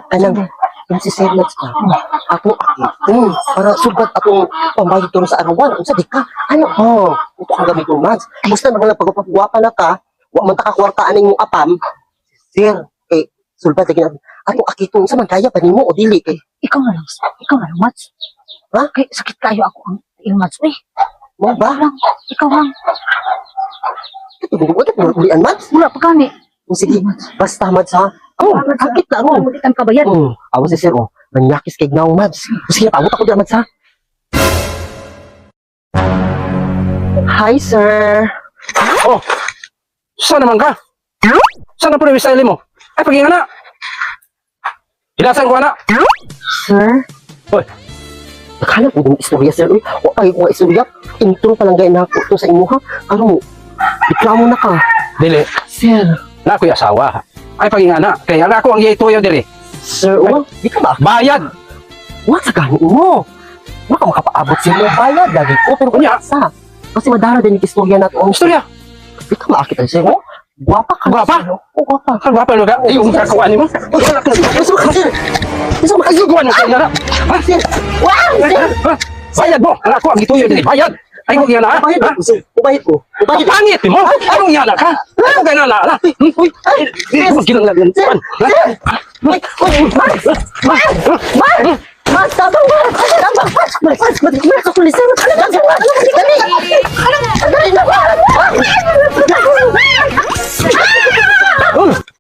Kanang yung si Sir Mads ka. Ako akiton. Para sugat akong pambayad karon sa arawan. Unsa di ka? Ano? Oh, ito kang gamiton, Mads. Basta naman lang pagpapagwapa na ka, wa man ta ka kwarta aning mong apam. Sir, eh, sulbad lagi na. Atong akiton sa man kaya pa nimo o dili kay? Ikaw na lang. Ikaw na lang, Mads. Ha? Kay sakit kayo ako ang tiil, Mads. Uy, Mo ba? lang. Ikaw lang. Ito mo ito ulian, Mads. Wala pa gani. Oh, sige, basta, Mads, ha. Oh, akit na ron. Wala mo di ka bayad. Awa si sir, oh. Manyakis kay Gnaw, Mads. Sige, paabot ako dyan, Mads, ha? Hi, sir. Oh, saan naman ka? Saan ang promise mo? Ay, paginga na! Hilasan ko na! Sir? Hoy. Nakala ko yung istorya, sir. Uy, wa pa yung istorya. Intro pa lang gaya na ako to sa imuha. Karon, reklamo na ka. Dili, Sir. na ako'y asawa. Ay, paginga na. Kaya nga ako ang gituyo dili. Sir, oh, di ka ba? Bayad! Wa sa gani mo. Baka makapaabot siya mo bayad lagi ko. Pero Unya. sa. Kasi madara din yung istorya na to. Istorya! Di ka maakit, sir. Oh, guwapa ka. Gwapa? Sir, oh. Oh, guwapa. Ang gwapa ka? Ay, yung kakuha ni mo? Gusto mo ka, sir. Gusto mo ka, Ay, gawa mo kaya na! Ha? sir. Wow, sir. Ha? Bayad mo! Ang ako ang gituyo dili. Bayad! Ay, huwag yan na! Ubayad Ha? ko, sir. Ubayad ko. Ubayad. Kapangit mo! Anong yana ka? Ano ka na na? Uy, ay, Hindi ko ginang sir. Sir. Uy, uy, Max! Max! Max! Max, tabang, Max! Tabang, Max! Max, Max, Max, ako ni sir. Ano ba, Max? Dali! Dali na, Max!